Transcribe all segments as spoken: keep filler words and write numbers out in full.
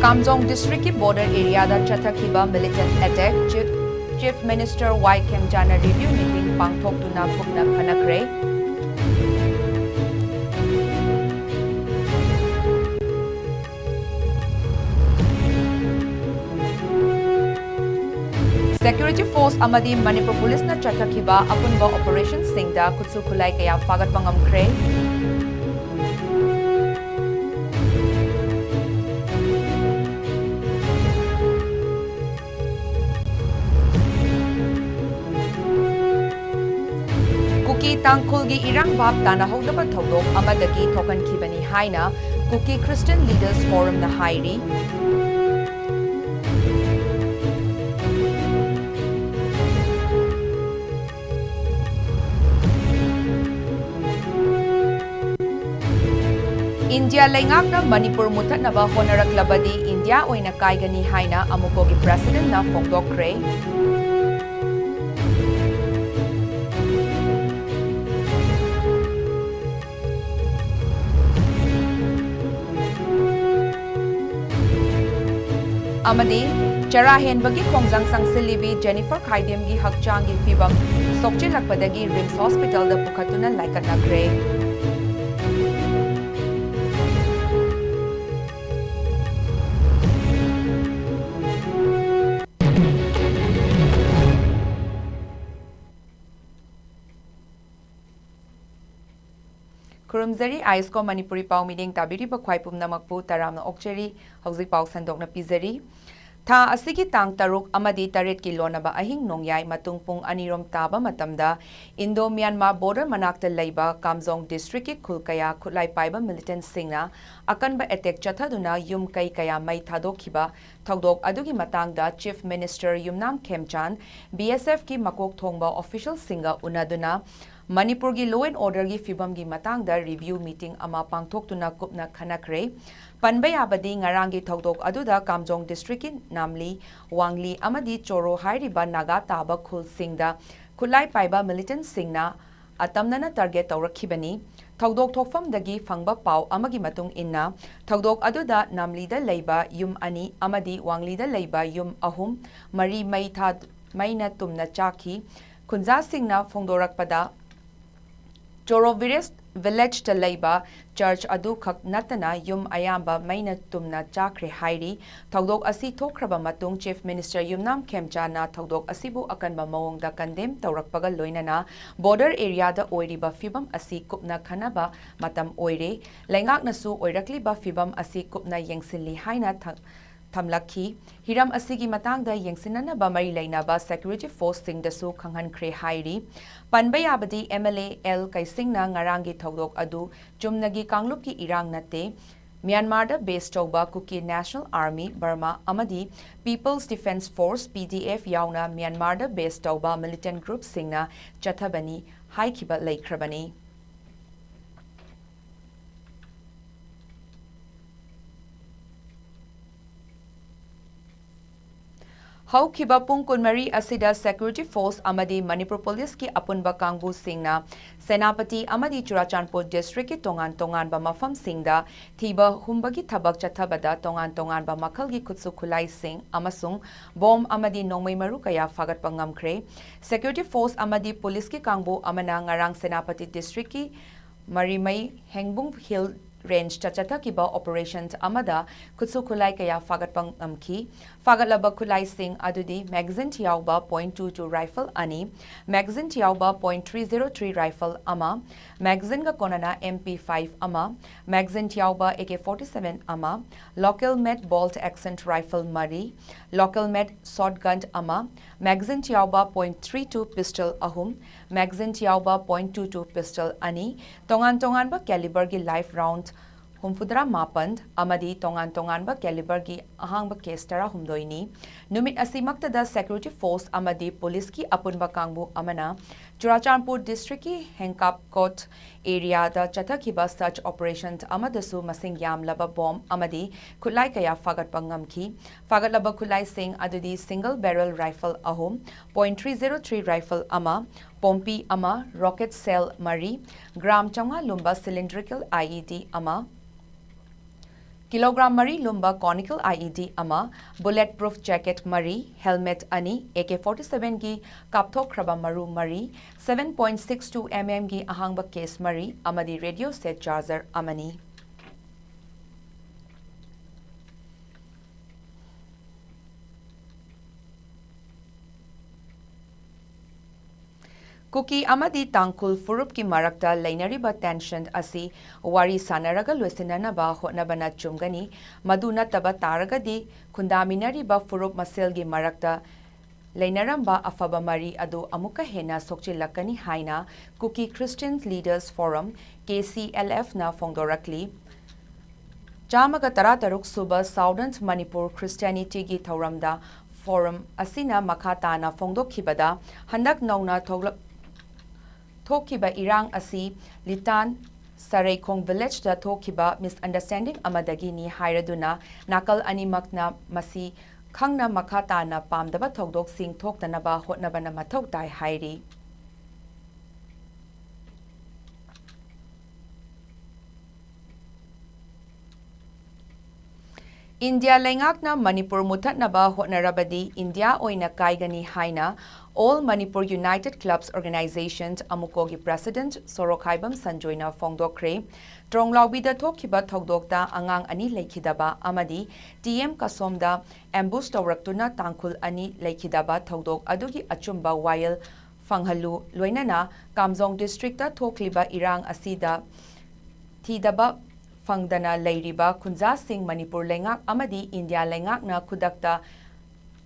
ꯀꯥꯝꯖꯣꯡ ꯗꯤꯁꯇ꯭ꯔꯤꯛꯀꯤ ꯕꯣꯔꯗꯔ ꯑꯦꯔꯤꯌꯥꯗ ꯆꯠꯊꯈꯤꯕ ꯃꯤꯂꯤꯇꯦꯟ attack chief, chief minister ꯋꯥꯏ ꯈꯦꯝꯆꯥꯟꯅ review meeting ꯄꯥꯡꯊꯣꯛꯇꯨꯅ ꯀꯨꯞꯅ ꯈꯟꯅꯈ꯭ꯔꯦ꯫ ꯁꯦꯀ꯭ꯌꯨꯔꯤꯇꯤ ꯐꯣꯔꯁ ꯑꯃꯗꯤ ꯃꯅꯤꯄꯨꯔ ꯄꯨꯂꯤꯁꯅ ꯆꯠꯊꯈꯤꯕ ꯑꯄꯨꯟꯕ ꯑꯣꯄꯔꯦꯁꯟꯁꯤꯡꯗ ꯈꯨꯠꯁꯨ ꯈꯨꯠꯂꯥꯏ ꯀꯌꯥ ꯐꯥꯒꯠꯄ ꯉꯝꯈ꯭ꯔꯦ꯫ ꯀꯨꯀꯤ ꯇꯥꯡꯈꯨꯜꯒꯤ ꯏꯔꯥꯡ ꯚꯥꯞ ꯇꯥꯅꯍꯧꯗꯕ ꯊꯧꯗꯣꯛ ꯑꯃꯗꯒꯤ ꯊꯣꯛꯍꯟꯈꯤꯕꯅꯤ ꯍꯥꯏꯅ ꯀꯨꯀꯤ ꯈ꯭ꯔꯤꯁꯇꯤꯌꯟ ꯂꯤꯗꯔꯁ ꯐꯣꯔꯝꯅ ꯍꯥꯏꯔꯤ꯫ ꯏꯟꯗꯤꯌꯥ ꯂꯩꯉꯥꯛꯅ ꯃꯅꯤꯄꯨꯔ ꯃꯨꯠꯊꯠꯅꯕ ꯍꯣꯠꯅꯔꯛꯂꯕꯗꯤ ꯏꯟꯗꯤꯌꯥ ꯑꯣꯏꯅ ꯀꯥꯏꯒꯅꯤ ꯍꯥꯏꯅ ꯑꯃꯨꯀꯣꯒꯤ ꯄ꯭ꯔꯦꯁꯤꯗꯦꯟꯠꯅ ꯐꯣꯡꯗꯣꯛꯈ꯭ꯔꯦ꯫ ꯑꯃꯗꯤ ꯆꯔꯥ ꯍꯦꯟꯕꯒꯤ ꯈꯣꯡꯖꯪ ꯆꯪꯁꯤꯜꯂꯤꯕꯤ ꯖꯦꯅꯤꯐꯔ ꯈꯥꯏꯗꯦꯝꯒꯤ ꯍꯛꯆꯥꯡꯒꯤ ꯐꯤꯕꯝ ꯁꯣꯛꯆꯤꯜꯂꯛꯄꯗꯒꯤ ꯔꯤꯝꯁ ꯍꯣꯁꯄꯤꯇꯥꯜꯗ ꯄꯨꯈꯠꯇꯨꯅ ꯂꯥꯏꯀꯠꯅꯈ꯭ꯔꯦ꯫ ꯈꯨꯔꯨꯝꯖꯔꯤ, ꯑꯥꯏ ꯑꯦꯁ ꯀꯣ ꯃꯅꯤꯄꯨꯔꯤ ꯄꯥꯎ ꯃꯤꯠꯌꯦꯡ ꯇꯥꯕꯤꯔꯤꯕ ꯈ꯭ꯋꯥꯏ ꯄꯨꯝꯅꯃꯛꯄꯨ ꯇꯔꯥꯝꯅ ꯑꯣꯛꯆꯔꯤ꯫ ꯍꯧꯖꯤꯛ ꯄꯥꯎ ꯁꯟꯗꯣꯛꯅ ꯄꯤꯖꯔꯤ꯫ ꯊꯥ ꯑꯁꯤꯒꯤ ꯇꯥꯡ ꯇꯔꯨꯛ ꯑꯃꯗꯤ ꯇꯔꯦꯠꯀꯤ ꯂꯣꯟꯅꯕ ꯑꯍꯤꯡ ꯅꯣꯡꯌꯥꯏ ꯃꯇꯨꯡ ꯄꯨꯡ ꯑꯅꯤꯔꯣꯝ ꯇꯥꯕ ꯃꯇꯝꯗ ꯏꯟꯗꯣ ꯃ꯭ꯌꯥꯟꯃꯥꯔ ꯕꯣꯔꯗꯔ ꯃꯅꯥꯛꯇ ꯂꯩꯕ ꯀꯥꯝꯖꯣꯡ ꯗꯤꯁꯇ꯭ꯔꯤꯛꯀꯤ ꯈꯨꯜ ꯀꯌꯥ ꯈꯨꯠꯂꯥꯏ ꯄꯥꯏꯕ ꯃꯤꯂꯤꯇꯦꯟꯠꯁꯤꯡꯅ ꯑꯀꯟꯕ ꯑꯦꯇꯦꯛ ꯆꯠꯊꯗꯨꯅ ꯌꯨꯝ ꯀꯩ ꯀꯌꯥ ꯃꯩ ꯊꯥꯗꯣꯛꯈꯤꯕ ꯊꯧꯗꯣꯛ ꯑꯗꯨꯒꯤ ꯃꯇꯥꯡꯗ ꯆꯤꯐ ꯃꯤꯅꯤꯁꯇꯔ ꯌꯨꯝꯅꯥꯝ ꯈꯦꯝꯆꯥꯟ, ꯕꯤ ꯑꯦꯁ ꯑꯦꯐꯀꯤ ꯃꯀꯣꯛ ꯊꯣꯡꯕ ꯑꯣꯐꯤꯁꯤꯌꯦꯜꯁꯤꯡꯒ ꯎꯅꯗꯨꯅ ꯃꯅꯤꯄꯨꯔꯒꯤ law and orderꯒꯤ ꯐꯤꯕꯝꯒꯤ ꯃꯇꯥꯡꯗ ꯔꯤꯚꯤꯌꯨ ꯃꯤꯇꯤꯡ ꯑꯃ ꯄꯥꯡꯊꯣꯛꯇꯨꯅ ꯀꯨꯞꯅ ꯈꯟꯅꯈ꯭ꯔꯦ꯫ ꯄꯟꯕ ꯌꯥꯕꯗꯤ ꯉꯔꯥꯡꯒꯤ ꯊꯧꯗꯣꯛ ꯑꯗꯨꯗ ꯀꯥꯝꯖꯣꯡ ꯗꯤꯁꯇ꯭ꯔꯤꯛꯀꯤ ꯅꯥꯝꯂꯤ, ꯋꯥꯡꯂꯤ ꯑꯃꯗꯤ ꯆꯣꯔꯣ ꯍꯥꯏꯔꯤꯕ ꯅꯥꯒꯥ ꯇꯥꯕ ꯈꯨꯜꯁꯤꯡꯗ ꯈꯨꯠꯂꯥꯏ ꯄꯥꯏꯕ ꯃꯤꯂꯤꯇꯦꯟꯠꯁꯤꯡꯅ ꯑꯇꯝꯅꯅ target ꯇꯧꯔꯛꯈꯤꯕꯅꯤ꯫ ꯊꯧꯗꯣꯛ ꯊꯣꯛꯐꯝꯗꯒꯤ ꯐꯪꯕ ꯄꯥꯎ ꯑꯃꯒꯤ ꯃꯇꯨꯡ ꯏꯟꯅ, ꯊꯧꯗꯣꯛ ꯑꯗꯨꯗ ꯅꯥꯝꯂꯤꯗ ꯂꯩꯕ ꯌꯨꯝ ꯑꯅꯤ ꯑꯃꯗꯤ ꯋꯥꯡꯂꯤꯗ ꯂꯩꯕ ꯌꯨꯝ ꯑꯍꯨꯝ ꯃꯔꯤ ꯃꯩ ꯊꯥ-, ꯃꯩꯅ ꯇꯨꯝꯅ ꯆꯥꯛꯈꯤ꯫ ꯈꯨꯟꯖꯥꯁꯤꯡꯅ ꯐꯣꯡꯗꯣꯔꯛꯄꯗ, ꯆꯣꯔꯣ ꯚꯤꯔꯦꯖ, ꯚꯤꯂꯦꯖꯇ ꯂꯩꯕ ꯆꯔꯆ ꯑꯗꯨꯈꯛ ꯅꯠꯇꯅ ꯌꯨꯝ ꯑꯌꯥꯝꯕ ꯃꯩꯅ ꯇꯨꯝꯅ ꯆꯥꯈ꯭ꯔꯦ ꯍꯥꯏꯔꯤ꯫ ꯊꯧꯗꯣꯛ ꯑꯁꯤ ꯊꯣꯛꯈ꯭ꯔꯕ ꯃꯇꯨꯡ Chief Minister ꯌꯨꯝꯅꯥꯝ ꯈꯦꯝꯆꯥꯅ ꯊꯧꯗꯣꯛ ꯑꯁꯤꯕꯨ ꯑꯀꯟꯕ ꯃꯑꯣꯡꯗ condemn ꯇꯧꯔꯛꯄꯒ ꯂꯣꯏꯅꯅ border areaꯗ ꯑꯣꯏꯔꯤꯕ ꯐꯤꯕꯝ ꯑꯁꯤ ꯀꯨꯞꯅ ꯈꯟꯅꯕ ꯃꯇꯝ ꯑꯣꯏꯔꯦ꯫ ꯂꯩꯉꯥꯛꯅꯁꯨ ꯑꯣꯏꯔꯛꯂꯤꯕ ꯐꯤꯕꯝ ꯑꯁꯤ ꯀꯨꯞꯅ ꯌꯦꯡꯁꯤꯜꯂꯤ ꯍꯥꯏꯅ ꯊ-, ꯊꯝꯂꯛꯈꯤ꯫ ꯍꯤꯔꯝ ꯑꯁꯤꯒꯤ ꯃꯇꯥꯡꯗ ꯌꯦꯡꯁꯤꯟꯅꯅꯕ ꯃꯔꯤ ꯂꯩꯅꯕ security forceꯁꯤꯡꯗꯁꯨ ꯈꯪꯍꯟꯈ꯭ꯔꯦ ꯍꯥꯏꯔꯤ꯫ ꯄꯟꯕ ꯌꯥꯕꯗꯤ, MLA ꯑꯦꯜ ꯀꯩꯁꯤꯡꯅ ꯉꯔꯥꯡꯒꯤ ꯊꯧꯗꯣꯛ ꯑꯗꯨ ꯆꯨꯝꯅꯒꯤ ꯀꯥꯡꯂꯨꯞꯀꯤ ꯏꯔꯥꯡ ꯅꯠꯇꯦ, ꯃ꯭ꯌꯥꯟꯃꯥꯔꯗ base ꯇꯧꯕ Kuki National Army, ꯕꯔꯃꯥ, ꯑꯃꯗꯤ People's Defence Force, PDF, ꯌꯥꯎꯅ ꯃ꯭ꯌꯥꯟꯃꯥꯔꯗ base ꯇꯧꯕ militant groupꯁꯤꯡꯅ ꯆꯠꯊꯕꯅꯤ ꯍꯥꯏꯈꯤꯕ ꯂꯩꯈ꯭ꯔꯕꯅꯤ꯫ ꯍꯧꯈꯤꯕ ꯄꯨꯡ ꯀꯨꯟꯃꯔꯤ ꯑꯁꯤꯗ security force ꯑꯃꯗꯤ ꯃꯅꯤꯄꯨꯔ ꯄꯨꯂꯤꯁꯀꯤ ꯑꯄꯨꯟꯕ ꯀꯥꯡꯕꯨꯁꯤꯡꯅ ꯁꯦꯅꯥꯄꯇꯤ ꯑꯃꯗꯤ ꯆꯨꯔꯥꯆꯥꯟꯄꯨꯔ districtꯀꯤ ꯇꯣꯉꯥꯟ ꯇꯣꯉꯥꯟꯕ ꯃꯐꯝꯁꯤꯡꯗ ꯊꯤꯕ ꯍꯨꯝꯕꯒꯤ ꯊꯕꯛ ꯆꯠꯊꯕꯗ ꯇꯣꯉꯥꯟ ꯇꯣꯉꯥꯟꯕ ꯃꯈꯜꯒꯤ ꯈꯨꯠꯁꯨ ꯈꯨꯠꯂꯥꯏꯁꯤꯡ ꯑꯃꯁꯨꯡ ꯕꯣꯝ ꯑꯃꯗꯤ ꯅꯣꯡꯃꯩ ꯃꯔꯨ ꯀꯌꯥ ꯐꯥꯒꯠꯄ ꯉꯝꯈ꯭ꯔꯦ꯫ Security force ꯑꯃꯗꯤ ꯄꯨꯂꯤꯁꯀꯤ ꯀꯥꯡꯕꯨ ꯑꯃꯅ ꯉꯔꯥꯡ ꯁꯦꯅꯥꯄꯇꯤ districtꯀꯤ ꯃꯔꯤꯃꯩ ꯍꯦꯡꯕꯨꯡ Hill Rangeꯇ ꯆꯠꯊꯈꯤꯕ operation ꯑꯃꯗ ꯈꯨꯠꯁꯨ ꯈꯨꯠꯂꯥꯏ ꯀꯌꯥ ꯐꯥꯒꯠꯄ ꯉꯝꯈꯤ꯫ ꯐꯥꯒꯠꯂꯕ ꯈꯨꯠꯂꯥꯏꯁꯤꯡ ꯑꯗꯨꯗꯤ magazine ꯌꯥꯎꯕ point two two rifle ꯑꯅꯤ, magazine ꯌꯥꯎꯕ point three zero three rifle ꯑꯃ, magazineꯒ ꯀꯣꯟꯅꯅ MP five ꯑꯃ, magazine ꯌꯥꯎꯕ AK forty seven ꯑꯃ, local made bolt action rifle ꯃꯔꯤ, local made shotgun ꯑꯃ, magazine ꯌꯥꯎꯕ point three two pistol ꯑꯍꯨꯝ, magazine ꯌꯥꯎꯕ point two two pistol ꯑꯅꯤ, ꯇꯣꯉꯥꯟ ꯇꯣꯉꯥꯟꯕ caliberꯒꯤ live round ꯍꯨꯝꯐꯨꯇꯔꯥ ꯃꯥꯄꯟ ꯑꯃꯗꯤ ꯇꯣꯉꯥꯟ ꯇꯣꯉꯥꯟꯕ caliberꯒꯤ ꯑꯍꯥꯡꯕ case ꯇꯔꯥꯍꯨꯝꯗꯣꯏꯅꯤ꯫ ꯅꯨꯃꯤꯠ ꯑꯁꯤꯃꯛꯇꯗ security force ꯑꯃꯗꯤ ꯄꯨꯂꯤꯁꯀꯤ ꯑꯄꯨꯟꯕ ꯀꯥꯡꯕꯨ ꯑꯃꯅ ꯆꯨꯔꯥꯆꯥꯟꯄꯨꯔ district ꯀꯤ ꯍꯦꯡꯀꯥꯞꯀꯣꯠ area ꯗ ꯆꯠꯊꯈꯤꯕ search operation ꯑꯃꯗꯁꯨ ꯃꯁꯤꯡ ꯌꯥꯝꯂꯕ bomb ꯑꯃꯗꯤ ꯈꯨꯠꯂꯥꯏ ꯀꯌꯥ ꯐꯥꯒꯠꯄ ꯉꯝꯈꯤ꯫ ꯐꯥꯒꯠꯂꯕ ꯈꯨꯠꯂꯥꯏꯁꯤꯡ ꯑꯗꯨꯗꯤ single barrel rifle ꯑꯍꯨꯝ, point three zero three rifle ꯑꯃ, ꯄꯣꯝꯄꯤ ꯑꯃ, rocket shell ꯃꯔꯤ, gram ꯆꯥꯝꯃꯉꯥ ꯂꯨꯝꯕ cylindrical I E D ꯑꯃ, kilogram ꯃꯔꯤ ꯂꯨꯝꯕ conical I E D ꯑꯃ, bullet proof jacket ꯃꯔꯤ, helmet ꯑꯅꯤ, A K forty seven ꯒꯤ ꯀꯥꯞꯊꯣꯛꯈ꯭ꯔꯕ ꯃꯔꯨ ꯃꯔꯤ, seven point six two M M ꯒꯤ ꯑꯍꯥꯡꯕ case ꯃꯔꯤ ꯑꯃꯗꯤ radio set charger ꯑꯃꯅꯤ꯫ ꯀꯨꯀꯤ ꯑꯃꯗꯤ ꯇꯥꯡꯈꯨꯜ ꯐꯨꯔꯨꯞꯀꯤ ꯃꯔꯛꯇ ꯂꯩꯅꯔꯤꯕ tension ꯑꯁꯤ ꯋꯥꯔꯤ ꯁꯥꯅꯔꯒ ꯂꯣꯏꯁꯤꯟꯅꯅꯕ ꯍꯣꯠꯅꯕꯅ ꯆꯨꯝꯒꯅꯤ꯫ ꯃꯗꯨ ꯅꯠꯇꯕ ꯇꯥꯔꯒꯗꯤ ꯈꯨꯟꯗꯥꯃꯤꯟꯅꯔꯤꯕ ꯐꯨꯔꯨꯞ ꯃꯁꯦꯜꯒꯤ ꯃꯔꯛꯇ ꯂꯩꯅꯔꯝꯕ ꯑꯐꯕ ꯃꯔꯤ ꯑꯗꯨ ꯑꯃꯨꯛꯀ ꯍꯦꯟꯅ ꯁꯣꯛꯆꯤꯜꯂꯛꯀꯅꯤ ꯍꯥꯏꯅ Kuki Christian Leaders Forum, K C L F ꯅ ꯐꯣꯡꯗꯣꯔꯛꯂꯤ꯫ ꯆꯥꯝꯃꯒ ꯇꯔꯥꯇꯔꯨꯛ ꯁꯨꯕ Southern Manipur Christianity ꯒꯤ ꯊꯧꯔꯝꯗ forum ꯑꯁꯤꯅ ꯃꯈꯥ ꯇꯥꯅ ꯐꯣꯡꯗꯣꯛꯈꯤꯕꯗ, ꯍꯟꯗꯛ ꯅꯧꯅ ꯊꯣꯛꯂꯛ-, ꯊꯣꯛꯈꯤꯕ ꯏꯔꯥꯡ ꯑꯁꯤ ꯂꯤꯇꯥꯟ ꯁꯔꯩꯈꯣꯡ village ꯇ ꯊꯣꯛꯈꯤꯕ misunderstanding ꯑꯃꯗꯒꯤꯅꯤ ꯍꯥꯏꯔꯗꯨꯅ, ꯅꯥꯀꯜ ꯑꯅꯤꯃꯛꯅ ꯃꯁꯤ ꯈꯪꯅ ꯃꯈꯥ ꯇꯥꯅ ꯄꯥꯝꯗꯕ ꯊꯧꯗꯣꯛꯁꯤꯡ ꯊꯣꯛꯇꯅꯕ ꯍꯣꯠꯅꯕꯅ ꯃꯊꯧ ꯇꯥꯏ ꯍꯥꯏꯔꯤ꯫ ꯏꯟꯗꯤꯌꯥ ꯂꯩꯉꯥꯛꯅ ꯃꯅꯤꯄꯨꯔ ꯃꯨꯊꯠꯅꯕ ꯍꯣꯠꯅꯔꯕꯗꯤ ꯏꯟꯗꯤꯌꯥ ꯑꯣꯏꯅ ꯀꯥꯏꯒꯅꯤ ꯍꯥꯏꯅ All Manipur United Clubs Organization, ꯑꯃꯨꯀꯣꯒꯤ president ꯁꯣꯔꯣꯛꯈꯥꯏꯕꯝ ꯁꯟꯖꯣꯏꯅ ꯐꯣꯡꯗꯣꯛꯈ꯭ꯔꯦ꯫ ꯇ꯭ꯔꯣꯡꯂꯥꯎꯕꯤꯗ ꯊꯣꯛꯈꯤꯕ ꯊꯧꯗꯣꯛꯇ ꯑꯉꯥꯡ ꯑꯅꯤ ꯂꯩꯈꯤꯗꯕ ꯑꯃꯗꯤ T M ꯀꯁꯣꯝꯗ ambush ꯇꯧꯔꯛꯇꯨꯅ ꯇꯥꯡꯈꯨꯜ ꯑꯅꯤ ꯂꯩꯈꯤꯗꯕ ꯊꯧꯗꯣꯛ ꯑꯗꯨꯒꯤ ꯑꯆꯨꯝꯕ ꯋꯥꯌꯦꯜ ꯐꯪꯍꯜꯂꯨ, ꯂꯣꯏꯅꯅ ꯀꯥꯝꯖꯣꯡ district ꯇ ꯊꯣꯛꯂꯤꯕ ꯏꯔꯥꯡ ꯑꯁꯤꯗ ꯊꯤꯗꯕ ꯐꯪꯗꯅ ꯂꯩꯔꯤꯕ ꯈꯨꯟꯖꯥꯁꯤꯡ ꯃꯅꯤꯄꯨꯔ ꯂꯩꯉꯥꯛ ꯑꯃꯗꯤ ꯏꯟꯗꯤꯌꯥ ꯂꯩꯉꯥꯛꯅ ꯈꯨꯗꯛꯇ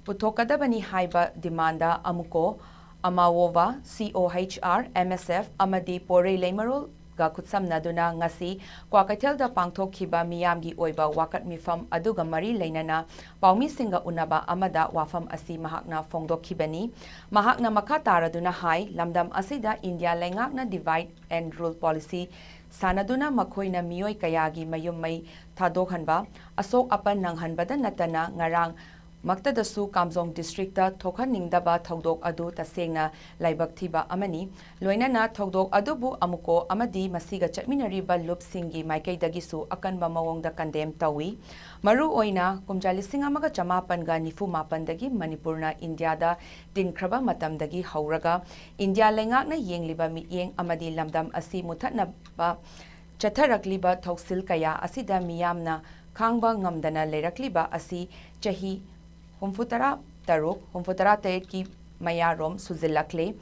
ꯄꯨꯊꯣꯛꯀꯗꯕꯅꯤ ꯍꯥꯏꯕ demand ꯑꯃꯨꯀꯣ, ꯑꯃꯥꯋꯣꯕꯥ, C O H R, M S F ꯑꯃꯗꯤ ꯄꯣꯔꯩ ꯂꯩꯃꯔꯣꯜ ꯒ ꯈꯨꯠꯁꯝꯅꯗꯨꯅ ꯉꯁꯤ ꯀ꯭ꯋꯥꯀꯩꯊꯦꯜꯗ ꯄꯥꯡꯊꯣꯛꯈꯤꯕ ꯃꯤꯌꯥꯝꯒꯤ ꯑꯣꯏꯕ ꯋꯥꯀꯠ ꯃꯤꯐꯝ ꯑꯗꯨꯒ ꯃꯔꯤ ꯂꯩꯅꯅ ꯄꯥꯎꯃꯤꯁꯤꯡꯒ ꯎꯅꯕ ꯑꯃꯗ ꯋꯥꯐꯝ ꯑꯁꯤ ꯃꯍꯥꯛꯅ ꯐꯣꯡꯗꯣꯛꯈꯤꯕꯅꯤ꯫ ꯃꯍꯥꯛꯅ ꯃꯈꯥ ꯇꯥꯔꯗꯨꯅ ꯍꯥꯏ, ꯂꯝꯗꯝ ꯑꯁꯤꯗ ꯏꯟꯗꯤꯌꯥ ꯂꯩꯉꯥꯛꯅ divide and rule policy ꯁꯥꯟꯅꯗꯨꯅ ꯃꯈꯣꯏꯅ ꯃꯤꯑꯣꯏ ꯀꯌꯥꯒꯤ ꯃꯌꯨꯝ ꯃꯩ ꯊꯥꯗꯣꯛꯍꯟꯕ, ꯑꯁꯣꯛ ꯑꯄꯟ ꯅꯪꯍꯟꯕꯗ ꯅꯠꯇꯅ ꯉꯔꯥꯡ ꯃꯛꯇꯗꯁꯨ ꯀꯥꯝꯖꯣꯡ district ꯇ ꯊꯣꯛꯍꯟꯅꯤꯡꯗꯕ ꯊꯧꯗꯣꯛ ꯑꯗꯨ ꯇꯁꯦꯡꯅ ꯂꯥꯏꯕꯛ ꯊꯤꯕ ꯑꯃꯅꯤ꯫ ꯂꯣꯏꯅꯅ ꯊꯧꯗꯣꯛ ꯑꯗꯨꯕꯨ ꯑꯃꯨꯛꯀꯣ ꯑꯃꯗꯤ ꯃꯁꯤꯒ ꯆꯠꯃꯤꯟꯅꯔꯤꯕ ꯂꯨꯞꯁꯤꯡꯒꯤ ꯃꯥꯏꯀꯩꯗꯒꯤꯁꯨ ꯑꯀꯟꯕ ꯃꯑꯣꯡꯗ condemn ꯇꯧꯏ꯫ ꯃꯔꯨ ꯑꯣꯏꯅ ꯀꯨꯝꯖꯥ ꯂꯤꯁꯤꯡ ꯑꯃꯒ ꯆꯃꯥꯄꯟꯒ ꯅꯤꯐꯨ ꯃꯥꯄꯟꯗꯒꯤ ꯃꯅꯤꯄꯨꯔꯅ ꯏꯟꯗꯤꯌꯥꯗ ꯇꯤꯟꯈ꯭ꯔꯕ ꯃꯇꯝꯗꯒꯤ ꯍꯧꯔꯒ ꯏꯟꯗꯤꯌꯥ ꯂꯩꯉꯥꯛꯅ ꯌꯦꯡꯂꯤꯕ ꯃꯤꯠꯌꯦꯡ ꯑꯃꯗꯤ ꯂꯝꯗꯝ ꯑꯁꯤ ꯃꯨꯊꯠꯅꯕ ꯆꯠꯊꯔꯛꯂꯤꯕ ꯊꯧꯁꯤꯜ ꯀꯌꯥ ꯑꯁꯤꯗ ꯃꯤꯌꯥꯝꯅ ꯈꯥꯡꯕ ꯉꯝꯗꯅ ꯂꯩꯔꯛꯂꯤꯕ ꯑꯁꯤ ꯆꯍꯤ ꯍꯨꯝꯐꯨꯇꯔꯥ ꯇꯔꯨꯛ, ꯍꯨꯝꯐꯨꯇꯔꯥ ꯇꯔꯦꯠꯀꯤ ꯃꯌꯥꯔꯣꯝ ꯁꯨꯖꯤꯜꯂꯛꯂꯦ꯫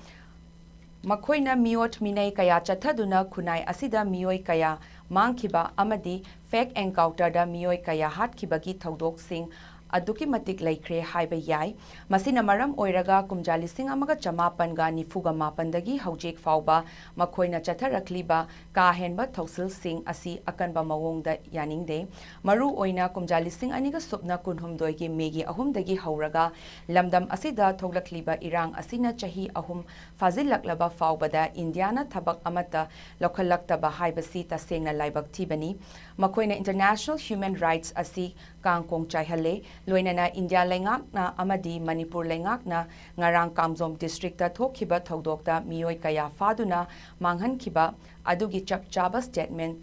ꯃꯈꯣꯏꯅ ꯃꯤꯑꯣꯠ ꯃꯤꯅꯩ ꯀꯌꯥ ꯆꯠꯊꯗꯨꯅ ꯈꯨꯟꯅꯥꯏ ꯑꯁꯤꯗ ꯃꯤꯑꯣꯏ ꯀꯌꯥ ꯃꯥꯡꯈꯤꯕ ꯑꯃꯗꯤ fake encounter ꯗ ꯃꯤꯑꯣꯏ ꯀꯌꯥ ꯍꯥꯠꯈꯤꯕꯒꯤ ꯊꯧꯗꯣꯛꯁꯤꯡ ꯑꯗꯨꯛꯀꯤ ꯃꯇꯤꯛ ꯂꯩꯈ꯭ꯔꯦ ꯍꯥꯏꯕ ꯌꯥꯏ꯫ ꯃꯁꯤꯅ ꯃꯔꯝ ꯑꯣꯏꯔꯒ ꯀꯨꯝꯖꯥ ꯂꯤꯁꯤꯡ ꯑꯃꯒ ꯆꯃꯥꯄꯟꯒ ꯅꯤꯐꯨꯒ ꯃꯥꯄꯟꯗꯒꯤ ꯍꯧꯖꯤꯛ ꯐꯥꯎꯕ ꯃꯈꯣꯏꯅ ꯆꯠꯊꯔꯛꯂꯤꯕ ꯀꯥ ꯍꯦꯟꯕ ꯊꯧꯁꯤꯜꯁꯤꯡ ꯑꯁꯤ ꯑꯀꯟꯕ ꯃꯑꯣꯡꯗ ꯌꯥꯅꯤꯡꯗꯦ꯫ ꯃꯔꯨ ꯑꯣꯏꯅ ꯀꯨꯝꯖꯥ ꯂꯤꯁꯤꯡ ꯑꯅꯤꯒ ꯁꯨꯞꯅ ꯀꯨꯟꯍꯨꯝꯗꯣꯏꯒꯤ ꯃꯦꯒꯤ ꯑꯍꯨꯝꯗꯒꯤ ꯍꯧꯔꯒ ꯂꯝꯗꯝ ꯑꯁꯤꯗ ꯊꯣꯛꯂꯛꯂꯤꯕ ꯏꯔꯥꯡ ꯑꯁꯤꯅ ꯆꯍꯤ ꯑꯍꯨꯝ ꯐꯥꯖꯤꯜꯂꯛꯂꯕ ꯐꯥꯎꯕꯗ ꯏꯟꯗꯤꯌꯥꯅ ꯊꯕꯛ ꯑꯃꯠꯇ ꯂꯧꯈꯠꯂꯛꯇꯕ ꯍꯥꯏꯕꯁꯤ ꯇꯁꯦꯡꯅ ꯂꯥꯏꯕꯛ ꯊꯤꯕꯅꯤ꯫ ꯃꯈꯣꯏꯅ international human rights ꯑꯁꯤ ꯀꯥꯡ ꯀꯣꯡ ꯆꯥꯏꯍꯜꯂꯦ꯫ ꯂꯣꯏꯅꯅ ꯏꯟꯗꯤꯌꯥ ꯂꯩꯉꯥꯛꯅ ꯑꯃꯗꯤ ꯃꯅꯤꯄꯨꯔ ꯂꯩꯉꯥꯛꯅ ꯉꯔꯥꯡ ꯀꯥꯝꯖꯣꯡ district ꯇ ꯊꯣꯛꯈꯤꯕ ꯊꯧꯗꯣꯛꯇ ꯃꯤꯑꯣꯏ ꯀꯌꯥ ꯐꯥꯗꯨꯅ ꯃꯥꯡꯍꯟꯈꯤꯕ ꯑꯗꯨꯒꯤ ꯆꯞ ꯆꯥꯕ statement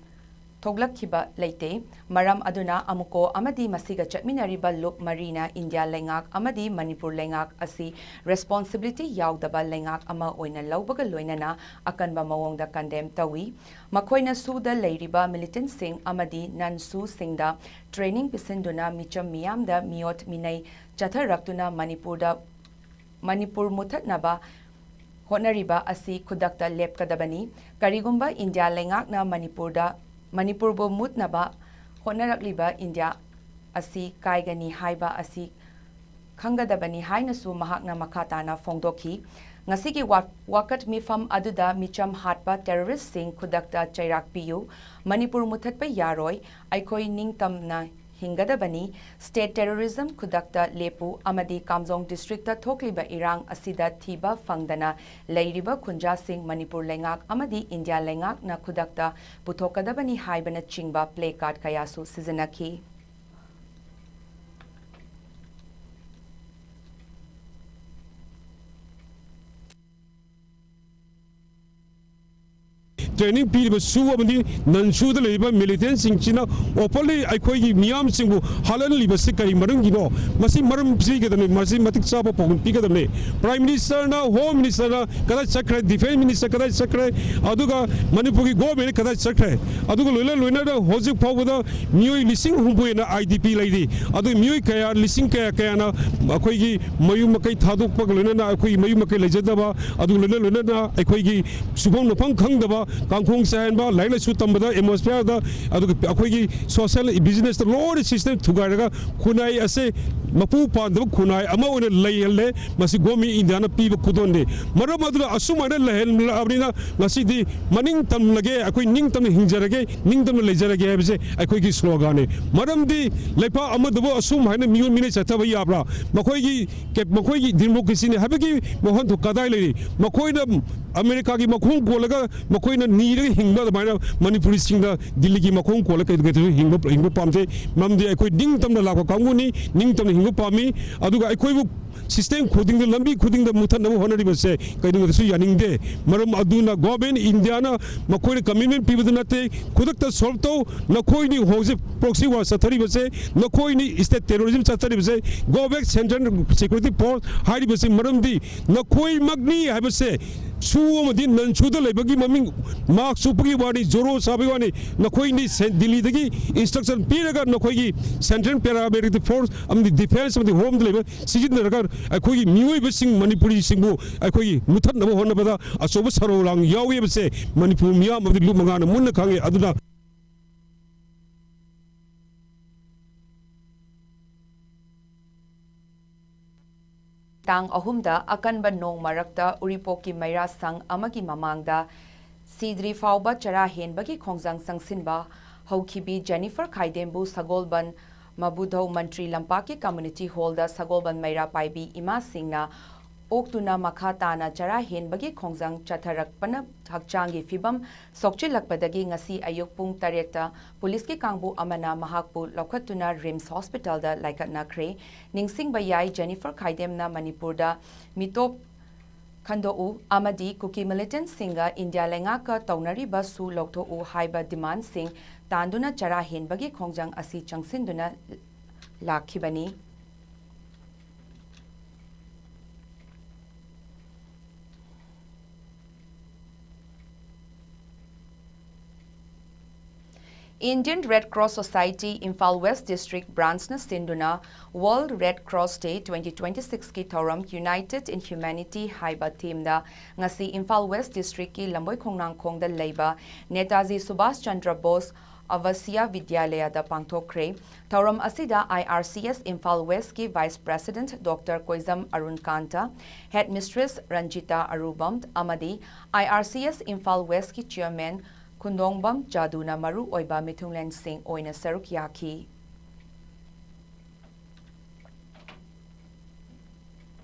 ꯊꯣꯛꯂꯛꯈꯤꯕ ꯂꯩꯇꯦ꯫ ꯃꯔꯝ ꯑꯗꯨꯅ ꯑꯃꯨꯛꯀꯣ ꯑꯃꯗꯤ ꯃꯁꯤꯒ ꯆꯠꯃꯤꯟꯅꯔꯤꯕ ꯂꯨꯞ ꯃꯔꯤꯅ ꯏꯟꯗꯤꯌꯥ ꯂꯩꯉꯥꯛ ꯑꯃꯗꯤ ꯃꯅꯤꯄꯨꯔ ꯂꯩꯉꯥꯛ ꯑꯁꯤ responsibility ꯌꯥꯎꯗꯕ ꯂꯩꯉꯥꯛ ꯑꯃ ꯑꯣꯏꯅ ꯂꯧꯕꯒ ꯂꯣꯏꯅꯅ ꯑꯀꯟꯕ ꯃꯑꯣꯡꯗ condemn ꯇꯧꯏ꯫ ꯃꯈꯣꯏꯅ ꯁꯨꯗ ꯂꯩꯔꯤꯕ militant ꯁꯤꯡ ꯑꯃꯗꯤ non ꯁꯨꯁꯤꯡꯗ training ꯄꯤꯁꯤꯟꯗꯨꯅ ꯃꯤꯆꯝ ꯃꯤꯌꯥꯝꯗ ꯃꯤꯑꯣꯠ ꯃꯤꯅꯩ ꯆꯠꯊꯔꯛꯇꯨꯅ ꯃꯅꯤꯄꯨꯔꯗ ꯃꯅꯤꯄꯨꯔ ꯃꯨꯊꯠꯅꯕ ꯍꯣꯠꯅꯔꯤꯕ ꯑꯁꯤ ꯈꯨꯗꯛꯇ ꯂꯦꯞꯀꯗꯕꯅꯤ꯫ ꯀꯔꯤꯒꯨꯝꯕ ꯏꯟꯗꯤꯌꯥ ꯂꯩꯉꯥꯛꯅ ꯃꯅꯤꯄꯨꯔꯗ, ꯃꯅꯤꯄꯨꯔꯕꯨ ꯃꯨꯠꯅꯕ ꯍꯣꯠꯅꯔꯛꯂꯤꯕ ꯏꯟꯗꯤꯌꯥ ꯑꯁꯤ ꯀꯥꯏꯒꯅꯤ ꯍꯥꯏꯕ ꯑꯁꯤ ꯈꯪꯒꯗꯕꯅꯤ ꯍꯥꯏꯅꯁꯨ ꯃꯍꯥꯛꯅ ꯃꯈꯥ ꯇꯥꯅ ꯐꯣꯡꯗꯣꯛꯈꯤ꯫ ꯉꯁꯤꯒꯤ ꯋꯥ-, ꯋꯥꯀꯠ ꯃꯤꯐꯝ ꯑꯗꯨꯗ ꯃꯤꯆꯝ ꯍꯥꯠꯄ terroristꯁꯤꯡ ꯈꯨꯗꯛꯇ ꯆꯩꯔꯥꯛ ꯄꯤꯌꯨ, ꯃꯅꯤꯄꯨꯔ ꯃꯨꯊꯠꯄ ꯌꯥꯔꯣꯏ, ꯑꯩꯈꯣꯏ ꯅꯤꯡꯇꯝꯅ ꯍꯤꯡꯒꯗꯕꯅꯤ, state terrorism ꯈꯨꯗꯛꯇ ꯂꯦꯞꯄꯨ ꯑꯃꯗꯤ ꯀꯥꯝꯖꯣꯡ districtꯇ ꯊꯣꯛꯂꯤꯕ ꯏꯔꯥꯡ ꯑꯁꯤꯗ ꯊꯤꯕ ꯐꯪꯗꯅ ꯂꯩꯔꯤꯕ ꯈꯨꯟꯖꯥꯁꯤꯡ ꯃꯅꯤꯄꯨꯔ ꯂꯩꯉꯥꯛ ꯑꯃꯗꯤ ꯏꯟꯗꯤꯌꯥ ꯂꯩꯉꯥꯛꯅ ꯈꯨꯗꯛꯇ ꯄꯨꯊꯣꯛꯀꯗꯕꯅꯤ ꯍꯥꯏꯕꯅꯆꯤꯡꯕ placard ꯀꯌꯥꯁꯨ ꯁꯤꯖꯤꯟꯅꯈꯤ꯫ Training ꯄꯤꯔꯤꯕ SoO ꯑꯃꯗꯤ non SoOꯗ ꯂꯩꯔꯤꯕ militantꯁꯤꯡꯁꯤꯅ openly ꯑꯩꯈꯣꯏꯒꯤ ꯃꯤꯌꯥꯝꯁꯤꯡꯕꯨ ꯍꯥꯠꯍꯜꯂꯤꯕꯁꯤ ꯀꯔꯤ ꯃꯔꯝꯒꯤꯅꯣ? ꯃꯁꯤ ꯃꯔꯝ ꯄꯤꯒꯗꯕꯅꯤ, ꯃꯁꯤ ꯃꯇꯤꯛ ꯆꯥꯕ ꯄꯥꯎꯈꯨꯝ ꯄꯤꯒꯗꯕꯅꯤ꯫ Prime Ministerꯅ, Home Ministerꯅ ꯀꯗꯥꯏ ꯆꯠꯈ꯭ꯔꯦ? Defence Minister ꯀꯗꯥꯏ ꯆꯠꯈ꯭ꯔꯦ? ꯑꯗꯨꯒ ꯃꯅꯤꯄꯨꯔꯒꯤ government ꯀꯗꯥꯏ ꯆꯠꯈ꯭ꯔꯦ? ꯑꯗꯨꯒ ꯂꯣꯏꯅ ꯂꯣꯏꯅꯅ ꯍꯧꯖꯤꯛ ꯐꯥꯎꯕꯗ ꯃꯤꯑꯣꯏ ꯂꯤꯁꯤꯡ ꯍꯨꯝꯐꯨ ꯍꯦꯟꯅ IDP ꯂꯩꯔꯤ꯫ ꯑꯗꯨ ꯃꯤꯑꯣꯏ ꯀꯌꯥ, ꯂꯤꯁꯤꯡ ꯀꯌꯥ ꯀꯌꯥꯅ ꯑꯩꯈꯣꯏꯒꯤ ꯃꯌꯨꯝ ꯃꯀꯩ ꯊꯥꯗꯣꯛꯄꯒ ꯂꯣꯏꯅꯅ ꯑꯩꯈꯣꯏꯒꯤ ꯃꯌꯨꯝ ꯃꯀꯩ ꯂꯩꯖꯗꯕ, ꯑꯗꯨꯒ ꯂꯣꯏꯅ ꯂꯣꯏꯅꯅ ꯑꯩꯈꯣꯏꯒꯤ ꯁꯨꯐꯝ ꯅꯣꯐꯝ ꯈꯪꯗꯕ, ꯀꯥꯡꯈꯣꯡ ꯆꯥꯏꯍꯟꯕ, ꯂꯥꯏꯔꯤꯛ ꯂꯥꯏꯁꯨ ꯇꯝꯕꯗ atmosphereꯗ, ꯑꯗꯨꯒ ꯑꯩꯈꯣꯏꯒꯤ social businessꯇ ꯂꯣꯏꯅ system ꯊꯨꯒꯥꯏꯔꯒ ꯈꯨꯟꯅꯥꯏ ꯑꯁꯦ ꯃꯄꯨ ꯄꯥꯟꯗꯕ ꯈꯨꯟꯅꯥꯏ ꯑꯃ ꯑꯣꯏꯅ ꯂꯩꯍꯜꯂꯦ꯫ ꯃꯁꯤ government Indiaꯅ ꯄꯤꯕ ꯈꯨꯗꯣꯜꯅꯤ꯫ ꯃꯔꯝ ꯑꯗꯨꯅ ꯑꯁꯨꯃꯥꯏꯅ ꯂꯩꯍꯜꯂꯛꯑꯕꯅꯤꯅ ꯉꯁꯤꯗꯤ ꯃꯅꯤꯡ ꯇꯝꯂꯒꯦ, ꯑꯩꯈꯣꯏ ꯅꯤꯡꯇꯝꯅ ꯍꯤꯡꯖꯔꯒꯦ, ꯅꯤꯡꯇꯝꯅ ꯂꯩꯖꯔꯒꯦ ꯍꯥꯏꯕꯁꯦ ꯑꯩꯈꯣꯏꯒꯤ sloganꯅꯤ꯫ ꯃꯔꯝꯗꯤ ꯂꯩꯄꯥꯛ ꯑꯃꯗꯕꯨ ꯑꯁꯨꯝ ꯍꯥꯏꯅ ꯃꯤꯑꯣꯏ ꯃꯤꯅ ꯆꯠꯊꯕ ꯌꯥꯕ꯭ꯔꯥ? ꯃꯈꯣꯏꯒꯤ ꯀꯦ-, ꯃꯈꯣꯏꯒꯤ democracyꯅꯤ ꯍꯥꯏꯕꯒꯤ ꯋꯥꯍꯟꯊꯣꯛ ꯀꯗꯥꯏ ꯂꯩꯔꯤ? ꯃꯈꯣꯏꯅ ꯑꯃꯦꯔꯤꯀꯥꯒꯤ ꯃꯈꯣꯡ ꯀꯣꯜꯂꯒ ꯃꯈꯣꯏꯅ ꯅꯤꯔꯒ ꯍꯤꯡꯕ ꯑꯗꯨꯃꯥꯏꯅ ꯃꯅꯤꯄꯨꯔꯤꯁꯤꯡꯅ ꯗꯤꯜꯂꯤꯒꯤ ꯃꯈꯣꯡ ꯀꯣꯜꯂꯒ ꯀꯩꯗꯧ-, ꯀꯩꯗꯧ-, ꯍꯤꯡꯕ, ꯍꯤꯡꯕ ꯄꯥꯝꯖꯩ꯫ ꯃꯔꯝꯗꯤ ꯑꯩꯈꯣꯏ ꯅꯤꯡꯇꯝꯅ ꯂꯥꯛꯄ ꯀꯥꯡꯕꯨꯅꯤ, ꯅꯤꯡꯇꯝꯅ ꯍꯤꯡꯕ ꯄꯥꯝꯃꯤ꯫ ꯑꯗꯨꯒ ꯑꯩꯈꯣꯏꯕꯨ system ꯈꯨꯗꯤꯡꯗ, ꯂꯝꯕꯤ ꯈꯨꯗꯤꯡꯗ ꯃꯨꯊꯠꯅꯕ ꯍꯣꯠꯅꯔꯤꯕꯁꯦ ꯀꯩꯗꯧꯉꯩꯗꯁꯨ ꯌꯥꯅꯤꯡꯗꯦ꯫ ꯃꯔꯝ ꯑꯗꯨꯅ government Indiaꯅ ꯃꯈꯣꯏꯅ commitment ꯄꯤꯕꯗꯨ ꯅꯠꯇꯦ, ꯈꯨꯗꯛꯇ solve ꯇꯧ꯫ ꯅꯈꯣꯏꯅꯤ ꯍꯧꯖꯤꯛ proxy war ꯆꯠꯊꯔꯤꯕꯁꯦ, ꯅꯈꯣꯏꯅꯤ state terrorism ꯆꯠꯊꯔꯤꯕꯁꯦ, go back central security force ꯍꯥꯏꯔꯤꯕꯁꯤ ꯃꯔꯝꯗꯤ ꯅꯈꯣꯏꯃꯛꯅꯤ ꯍꯥꯏꯕꯁꯦ SoO ꯑꯃꯗꯤ non SoOꯗ ꯂꯩꯕꯒꯤ ꯃꯃꯤꯡ mark ꯆꯨꯞꯄꯒꯤ ꯋꯥꯅꯤ, ꯖꯣꯔꯣ ꯁꯥꯕꯒꯤ ꯋꯥꯅꯤ꯫ ꯅꯈꯣꯏꯅꯤ ꯁꯦꯟ-, ꯗꯤꯜꯂꯤꯗꯒꯤ instruction ꯄꯤꯔꯒ ꯅꯈꯣꯏꯒꯤ central paramilitary force ꯑꯃꯗꯤ defence ꯑꯃꯗꯤ homeꯗ ꯂꯩꯕ ꯁꯤꯖꯤꯟꯅꯔꯒ ꯑꯩꯈꯣꯏꯒꯤ ꯃꯤꯑꯣꯏꯕꯁꯤꯡ, ꯃꯅꯤꯄꯨꯔꯤꯁꯤꯡꯕꯨ ꯑꯩꯈꯣꯏꯒꯤ ꯃꯨꯊꯠꯅꯕ ꯍꯣꯠꯅꯕꯗ ꯑꯆꯧꯕ ꯁꯔꯧ ꯂꯥꯡ ꯌꯥꯎꯏ ꯍꯥꯏꯕꯁꯦ ꯃꯅꯤꯄꯨꯔ ꯃꯤꯌꯥꯝ ꯑꯃꯗꯤ ꯂꯨꯞ ꯃꯉꯥꯅ ꯃꯨꯟꯅ ꯈꯪꯉꯤ꯫ ꯑꯗꯨꯅ ꯇꯥꯡ ꯑꯍꯨꯝꯗ ꯑꯀꯟꯕ ꯅꯣꯡ ꯃꯔꯛꯇ ꯎꯔꯤꯄꯣꯛꯀꯤ ꯃꯩꯔꯥ ꯁꯪ ꯑꯃꯒꯤ ꯃꯃꯥꯡꯗ ꯁꯤꯗ꯭ꯔꯤ ꯐꯥꯎꯕ ꯆꯔꯥ ꯍꯦꯟꯕꯒꯤ ꯈꯣꯡꯖꯪ ꯆꯪꯁꯤꯟꯕ ꯍꯧꯈꯤꯕꯤ ꯖꯦꯅꯤꯐꯔ ꯈꯥꯏꯗꯦꯝꯕꯨ ꯁꯒꯣꯜꯕꯟ ꯃꯕꯨꯙꯧ ꯃꯟꯇ꯭ꯔꯤ ꯂꯝꯄꯥꯛꯀꯤ ꯀꯝꯃ꯭ꯌꯨꯅꯤꯇꯤ ꯍꯣꯜꯗ ꯁꯒꯣꯜꯕꯟ ꯃꯩꯔꯥ ꯄꯥꯏꯕꯤ ꯏꯃꯥꯁꯤꯡꯅ ꯑꯣꯛꯇꯨꯅ ꯃꯈꯥ ꯇꯥꯅ ꯆꯔꯥ ꯍꯦꯟꯕꯒꯤ ꯈꯣꯡꯖꯪ ꯆꯠꯊꯔꯛꯄꯅ ꯍꯛꯆꯥꯡꯒꯤ ꯐꯤꯕꯝ ꯁꯣꯛꯆꯤꯜꯂꯛꯄꯗꯒꯤ ꯉꯁꯤ ꯑꯌꯨꯛ ꯄꯨꯡ ꯇꯔꯦꯠꯇ ꯄꯨꯂꯤꯁꯀꯤ ꯀꯥꯡꯕꯨ ꯑꯃꯅ ꯃꯍꯥꯛꯄꯨ ꯂꯧꯈꯠꯇꯨꯅ ꯔꯤꯝꯁ ꯍꯣꯁꯄꯤꯇꯥꯜꯗ ꯂꯥꯏꯀꯠꯅꯈ꯭ꯔꯦ꯫ ꯅꯤꯡꯁꯤꯡꯕ ꯌꯥꯏ, ꯖꯦꯅꯤꯐꯔ ꯈꯥꯏꯗꯦꯝꯅ ꯃꯅꯤꯄꯨꯔꯗ ꯃꯤꯇꯣꯞ ꯈꯟꯗꯣꯛꯎ ꯑꯃꯗꯤ ꯀꯨꯀꯤ ꯃꯤꯂꯤꯇꯦꯟꯠꯁꯤꯡꯒ ꯏꯟꯗꯤꯌꯥ ꯂꯩꯉꯥꯛꯀ ꯇꯧꯅꯔꯤꯕ ꯁꯨ ꯂꯧꯊꯣꯛꯎ ꯍꯥꯏꯕ ꯗꯤꯃꯥꯟꯁꯤꯡ ꯇꯥꯟꯗꯨꯅ ꯆꯔꯥ ꯍꯦꯟꯕꯒꯤ ꯈꯣꯡꯖꯪ ꯑꯁꯤ ꯆꯪꯁꯤꯟꯗꯨꯅ ꯂꯥꯛꯈꯤꯕꯅꯤ꯫ Indian Red Cross Society Imphal West District Branchꯅ ꯁꯤꯟꯗꯨꯅ World Red Cross Day twenty twenty-sixꯀꯤ ꯊꯧꯔꯝ United in Humanity ꯍꯥꯏꯕ themeꯗ ꯉꯁꯤ ꯏꯝꯐꯥꯜ West Districtꯀꯤ ꯂꯝꯕꯣꯏ ꯈꯣꯡꯅꯥꯡꯈꯣꯡꯗ ꯂꯩꯕ ꯅꯦꯇꯥꯖꯤ ꯁꯨꯚꯥꯁ ꯆꯟꯗ꯭ꯔ ꯕꯣꯁ ꯑꯕꯁꯤꯌꯥ ꯕꯤꯗ꯭ꯌꯥꯂꯌꯥꯗ ꯄꯥꯡꯊꯣꯛꯈ꯭ꯔꯦ꯫ ꯊꯧꯔꯝ ꯑꯁꯤꯗ I R C S Imphal Westꯀꯤ Vice President Doctor ꯀꯣꯏꯖꯝ ꯑꯔꯨꯟꯀꯥꯟꯇ, Headmistress Ranjita ꯑꯔꯨꯕꯝ ꯑꯃꯗꯤ I R C S Imphal Westꯀꯤ Chairman ꯈꯨꯟꯗꯣꯡꯕꯝ ꯖꯥꯗꯨꯅ ꯃꯔꯨ ꯑꯣꯏꯕ ꯃꯤꯊꯨꯡꯂꯦꯟꯁꯤꯡ ꯑꯣꯏꯅ ꯁꯔꯨꯛ ꯌꯥꯈꯤ꯫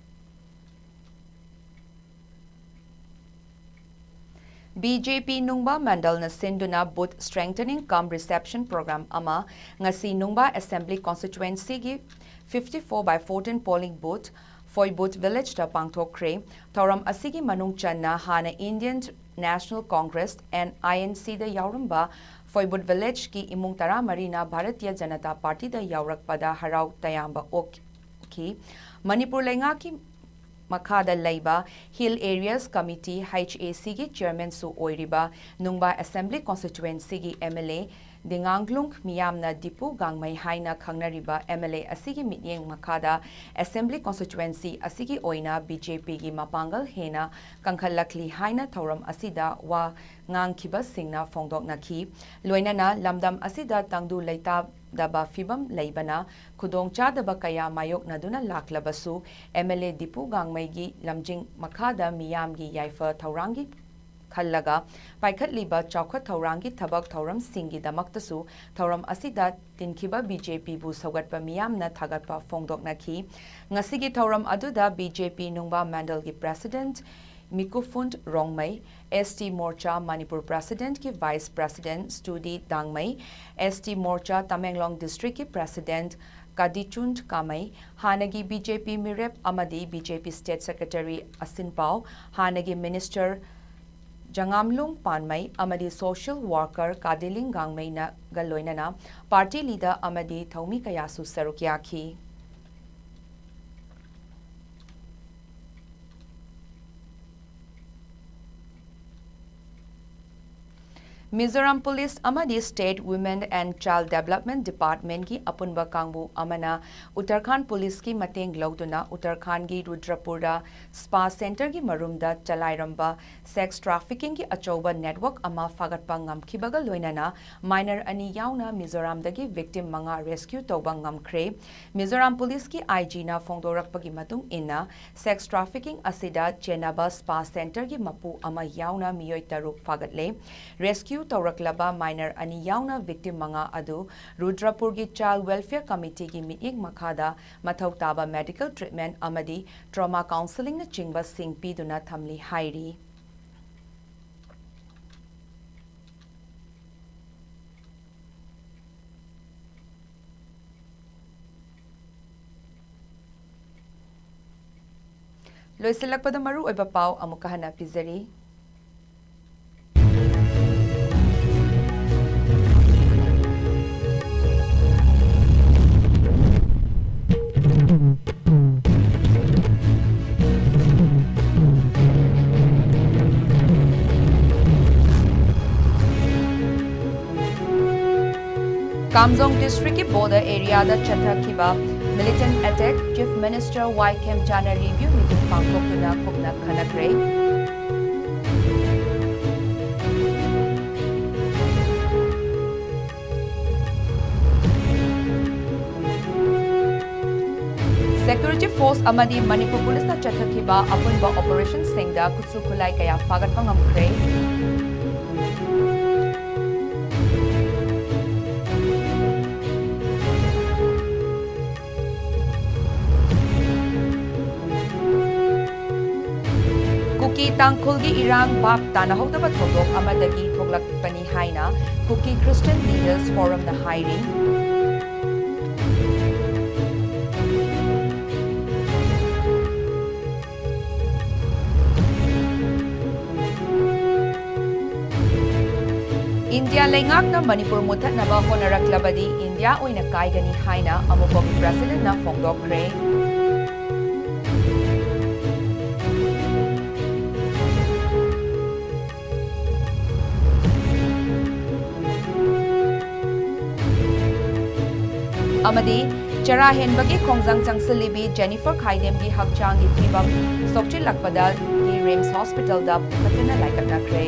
B J P ꯅꯨꯡꯕ ꯃꯟꯗꯜꯅ ꯁꯤꯟꯗꯨꯅ Booth Strengthening cum Reception Program ꯑꯃ ꯉꯁꯤ ꯅꯨꯡꯕ Assembly Constituencyꯒꯤ fifty-four by fourteen polling booth, ꯐꯣꯏꯕꯨꯠ Villageꯇ ꯄꯥꯡꯊꯣꯛꯈ꯭ꯔꯦ꯫ ꯊꯧꯔꯝ ꯑꯁꯤꯒꯤ ꯃꯅꯨꯡ ꯆꯟꯅ ꯍꯥꯟꯅ Indian National Congress, N I N Cꯗ ꯌꯥꯎꯔꯝꯕ ꯐꯣꯏꯕꯨꯠ Villageꯀꯤ ꯏꯃꯨꯡ ꯇꯔꯥꯃꯔꯤꯅ ꯚꯥꯔꯇꯤꯌ ꯖꯅꯇꯥ ꯄꯥꯔꯇꯤꯗ ꯌꯥꯎꯔꯛꯄꯗ ꯍꯔꯥꯎ ꯇꯌꯥꯝꯕ ꯑꯣꯛꯈꯤ꯫ ꯃꯅꯤꯄꯨꯔ ꯂꯩꯉꯥꯛꯀꯤ ꯃꯈꯥꯗ ꯂꯩꯕ Hill Areas Committee, H A Cꯒꯤ Chairmanꯁꯨ ꯑꯣꯏꯔꯤꯕ ꯅꯨꯡꯕ Assembly Constituencyꯒꯤ M L A ꯗꯤꯉꯥꯡꯂꯨꯡ, ꯃꯤꯌꯥꯝꯅ ꯗꯤꯄꯨ ꯒꯥꯡꯃꯩ ꯍꯥꯏꯅ ꯈꯪꯅꯔꯤꯕ ꯑꯦꯝ ꯑꯦꯜ ꯑꯦ ꯑꯁꯤꯒꯤ ꯃꯤꯠꯌꯦꯡ ꯃꯈꯥꯗ ꯑꯦꯁꯦꯝꯕ꯭ꯂꯤ ꯀꯣꯟꯁꯇꯤꯇ꯭ꯋꯦꯟꯁꯤ ꯑꯁꯤꯒꯤ ꯑꯣꯏꯅ ꯕꯤ ꯖꯦ ꯄꯤꯒꯤ ꯃꯄꯥꯡꯒꯜ ꯍꯦꯟꯅ ꯀꯟꯈꯠꯂꯛꯂꯤ ꯍꯥꯏꯅ ꯊꯧꯔꯝ ꯑꯁꯤꯗ ꯋꯥ ꯉꯥꯡꯈꯤꯕꯁꯤꯡꯅ ꯐꯣꯡꯗꯣꯛꯅꯈꯤ꯫ ꯂꯣꯏꯅꯅ ꯂꯝꯗꯝ ꯑꯁꯤꯗ ꯇꯪꯗꯨ ꯂꯩꯇꯥꯗꯕ ꯐꯤꯕꯝ ꯂꯩꯕꯅ ꯈꯨꯗꯣꯡꯆꯥꯗꯕ ꯀꯌꯥ ꯃꯥꯌꯣꯛꯅꯗꯨꯅ ꯂꯥꯛꯂꯕꯁꯨ, ꯑꯦꯝ ꯑꯦꯜ ꯑꯦ ꯗꯤꯄꯨ ꯒꯥꯡꯃꯩꯒꯤ ꯂꯝꯖꯤꯡ ꯃꯈꯥꯗ ꯃꯤꯌꯥꯝꯒꯤ ꯌꯥꯏꯐ ꯊꯧꯔꯥꯡꯒꯤ ꯈꯜꯂꯒ ꯄꯥꯏꯈꯠꯂꯤꯕ ꯆꯥꯎꯈꯠ ꯊꯧꯔꯥꯡꯒꯤ ꯊꯕꯛ ꯊꯧꯔꯝꯁꯤꯡꯒꯤꯗꯃꯛꯇꯁꯨ ꯊꯧꯔꯝ ꯑꯁꯤꯗ ꯇꯤꯟꯈꯤꯕ ꯕꯤ ꯖꯦ ꯄꯤꯕꯨ ꯁꯧꯒꯠꯄ ꯃꯤꯌꯥꯝꯅ ꯊꯥꯒꯠꯄ ꯐꯣꯡꯗꯣꯛꯅꯈꯤ꯫ ꯉꯁꯤꯒꯤ ꯊꯧꯔꯝ ꯑꯗꯨꯗ ꯕꯤ ꯖꯦ ꯄꯤ ꯅꯨꯡꯕꯥ ꯃꯟꯗꯜꯒꯤ ꯄ꯭ꯔꯦꯁꯤꯗꯦꯟꯠ ꯃꯤꯀꯨꯐꯨꯟ ꯔꯣꯡꯃꯩ, ꯑꯦꯁ ꯇꯤ ꯃꯣꯔꯆꯥ ꯃꯅꯤꯄꯨꯔ ꯄ꯭ꯔꯦꯁꯤꯗꯦꯟꯠꯀꯤ ꯚꯥꯏꯁ ꯄ꯭ꯔꯦꯁꯤꯗꯦꯟꯠ ꯁ꯭ꯇꯨꯗꯤ ꯗꯥꯡꯃꯩ, ꯑꯦꯁ ꯇꯤ ꯃꯣꯔꯆꯥ ꯇꯃꯦꯡꯂꯣꯡ ꯗꯤꯁꯇ꯭ꯔꯤꯛꯀꯤ ꯄ꯭ꯔꯦꯁꯤꯗꯦꯟꯠ ꯀꯥꯗꯤꯆꯨꯟ ꯀꯥꯃꯩ, ꯍꯥꯟꯅꯒꯤ ꯕꯤ ꯖꯦ ꯄꯤ ꯃꯤꯔꯦꯞ ꯑꯃꯗꯤ ꯕꯤ ꯖꯦ ꯄꯤ ꯁ꯭ꯇꯦꯠ ꯁꯦꯀ꯭ꯔꯦꯇꯔꯤ ꯑꯁꯤꯟꯄꯥꯎ, ꯍꯥꯟꯅꯒꯤ ꯃꯤꯅꯤꯁꯇꯔ ꯖꯉꯥꯝꯂꯨꯡ ꯄꯥꯟꯃꯩ ꯑꯃꯗꯤ ꯁꯣꯁꯤꯌꯦꯜ ꯋꯥꯔꯀꯔ ꯀꯥꯗꯤꯂꯤꯡ ꯒꯥꯡꯃꯩꯅꯒ ꯂꯣꯏꯅꯅ ꯄꯥꯔꯇꯤ ꯂꯤꯗꯔ ꯑꯃꯗꯤ ꯊꯧꯃꯤ ꯀꯌꯥꯁꯨ ꯁꯔꯨꯛ ꯌꯥꯈꯤ꯫ ꯃꯤꯖꯣꯔꯥꯝ ꯄꯨꯂꯤꯁ ꯑꯃꯗꯤ state women and child development ꯗꯤꯄꯥꯔꯠꯃꯦꯟꯠꯀꯤ ꯑꯄꯨꯟꯕ ꯀꯥꯡꯕꯨ ꯑꯃꯅ ꯎꯠꯇꯔꯈꯥꯟ ꯄꯨꯂꯤꯁꯀꯤ ꯃꯇꯦꯡ ꯂꯧꯗꯨꯅ ꯎꯠꯇꯔꯈꯥꯟꯒꯤ ꯔꯨꯗ꯭ꯔꯄꯨꯔꯗ ꯁ꯭ꯄꯥ ꯁꯦꯟꯇꯔꯒꯤ ꯃꯔꯨꯝꯗ ꯆꯂꯥꯏꯔꯝꯕ ꯁꯦꯛꯁ ꯇ꯭ꯔꯥꯐꯤꯀꯤꯡꯒꯤ ꯑꯆꯧꯕ ꯅꯦꯠꯋꯥꯔꯛ ꯑꯃ ꯐꯥꯒꯠꯄ ꯉꯝꯈꯤꯕꯒ ꯂꯣꯏꯅꯅ ꯃꯥꯏꯅꯔ ꯑꯅꯤ ꯌꯥꯎꯅ ꯃꯤꯖꯣꯔꯥꯝꯗꯒꯤ ꯚꯤꯛꯇꯤꯝ ꯃꯉꯥ ꯔꯦꯁꯀ꯭ꯌꯨ ꯇꯧꯕ ꯉꯝꯈ꯭ꯔꯦ꯫ ꯃꯤꯖꯣꯔꯥꯝ ꯄꯨꯂꯤꯁꯀꯤ ꯑꯥꯏ ꯖꯤꯅ ꯐꯣꯡꯗꯣꯔꯛꯄꯒꯤ ꯃꯇꯨꯡ ꯏꯟꯅ, ꯁꯦꯛꯁ ꯇ꯭ꯔꯥꯐꯤꯀꯤꯡ ꯑꯁꯤꯗ ꯆꯦꯟꯅꯕ ꯁ꯭ꯄꯥ ꯁꯦꯟꯇꯔꯒꯤ ꯃꯄꯨ ꯑꯃ ꯌꯥꯎꯅ ꯃꯤꯑꯣꯏ ꯇꯔꯨꯛ ꯐꯥꯒꯠꯂꯦ꯫ ꯔꯦꯁꯀ꯭ꯌꯨ ꯇꯧꯔꯛꯂꯕ ꯃꯥꯏꯅꯔ ꯑꯅꯤ ꯌꯥꯎꯅ ꯚꯤꯛꯇꯤꯝ ꯃꯉꯥ ꯑꯗꯨ ꯔꯨꯗ꯭ꯔꯄꯨꯔꯒꯤ ꯆꯥꯏꯜ ꯋꯦꯜꯐꯤꯌꯔ ꯀꯃꯤꯇꯤꯒꯤ ꯃꯤꯠꯌꯦꯡ ꯃꯈꯥꯗ ꯃꯊꯧ ꯇꯥꯕ ꯃꯦꯗꯤꯀꯦꯜ ꯇ꯭ꯔꯤꯠꯃꯦꯟꯠ ꯑꯃꯗꯤ ꯇ꯭ꯔꯣꯃꯥ ꯀꯥꯎꯟꯁꯦꯂꯤꯡꯅꯆꯤꯡꯕꯁꯤꯡ ꯄꯤꯗꯨꯅ ꯊꯝꯂꯤ ꯍꯥꯏꯔꯤ꯫ ꯂꯣꯏꯁꯤꯜꯂꯛꯄꯗ ꯃꯔꯨꯑꯣꯏꯕ ꯄꯥꯎ ꯑꯃꯨꯛꯀ ꯍꯟꯅ ꯄꯤꯖꯔꯤ꯫ ꯀꯥꯝꯖꯣꯡ ꯗꯤꯁꯇ꯭ꯔꯤꯛꯀꯤ ꯕꯣꯔꯗꯔ ꯑꯦꯔꯤꯌꯥꯗ ꯆꯠꯊꯈꯤꯕ ꯃꯤꯂꯤꯇꯦꯟꯠ ꯑꯦꯇꯦꯛ, ꯆꯤꯐ ꯃꯤꯅꯤꯁꯇꯔ ꯋꯥꯏ ꯈꯦꯝꯆꯥꯅ ꯔꯤꯚ꯭ꯌꯨ ꯃꯤꯇꯤꯡ ꯄꯥꯡꯊꯣꯛꯇꯨꯅ ꯀꯨꯞꯅ ꯈꯟꯅꯈ꯭ꯔꯦ꯫ ꯁꯦꯀ꯭ꯌꯨꯔꯤꯇꯤ ꯐꯣꯔꯁ ꯑꯃꯗꯤ ꯃꯅꯤꯄꯨꯔ ꯄꯨꯂꯤꯁꯅ ꯆꯠꯊꯈꯤꯕ ꯑꯄꯨꯟꯕ ꯑꯣꯄꯔꯦꯁꯟꯁꯤꯡꯗ ꯈꯨꯠꯁꯨ ꯈꯨꯠꯂꯥꯏ ꯀꯌꯥ ꯐꯥꯒꯠꯄ ꯉꯝꯈ꯭ꯔꯦ꯫ ꯀꯨꯀꯤ ꯇꯥꯡꯈꯨꯜꯒꯤ ꯏꯔꯥꯡ ꯚꯥꯞ ꯇꯥꯅꯍꯧꯗꯕ ꯊꯧꯗꯣꯛ ꯑꯃꯗꯒꯤ ꯊꯣꯛꯂꯛꯄꯅꯤ ꯍꯥꯏꯅ ꯀꯨꯀꯤ ꯈ꯭ꯔꯤꯁꯇꯤꯌꯟ ꯂꯤꯗꯔꯁ ꯐꯣꯔꯝꯅ ꯍꯥꯏꯔꯤ꯫ ꯏꯟꯗꯤꯌꯥ ꯂꯩꯉꯥꯛꯅ ꯃꯅꯤꯄꯨꯔ ꯃꯨꯠꯊꯠꯅꯕ ꯍꯣꯠꯅꯔꯛꯂꯕꯗꯤ ꯏꯟꯗꯤꯌꯥ ꯑꯣꯏꯅ ꯀꯥꯏꯒꯅꯤ ꯍꯥꯏꯅ ꯑꯃꯨꯛꯀꯣꯒꯤ ꯄ꯭ꯔꯁꯤꯗꯦꯟꯠꯅ ꯐꯣꯡꯗꯣꯛꯈ꯭ꯔꯦ꯫ ꯑꯃꯗꯤ ꯆꯔꯥ ꯍꯦꯟꯕꯒꯤ ꯈꯣꯡꯖꯪ ꯆꯪꯁꯤꯜꯂꯤꯕꯤ ꯖꯦꯅꯤꯐꯔ ꯈꯥꯏꯗꯦꯝꯒꯤ ꯍꯛꯆꯥꯡꯒꯤ ꯐꯤꯕꯝ ꯁꯣꯛꯆꯤꯜꯂꯛꯄꯗꯒꯤ ꯔꯤꯝꯁ ꯍꯣꯁꯄꯤꯇꯥꯜꯗ ꯄꯨꯈꯠꯇꯨꯅ ꯂꯥꯏꯀꯠꯅꯈ꯭ꯔꯦ꯫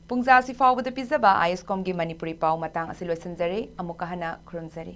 ꯄꯨꯡꯖꯥ ꯑꯁꯤ ꯐꯥꯎꯕꯗ ꯄꯤꯖꯕ ꯑꯥꯏ ꯑꯦꯁ ꯀꯣꯝꯒꯤ ꯃꯅꯤꯄꯨꯔꯤ ꯄꯥꯎ ꯃꯇꯥꯡ ꯑꯁꯤ ꯂꯣꯏꯁꯤꯟꯖꯔꯦ꯫ ꯑꯃꯨꯛꯀ ꯍꯟꯅ ꯈꯨꯔꯨꯝꯖꯔꯤ꯫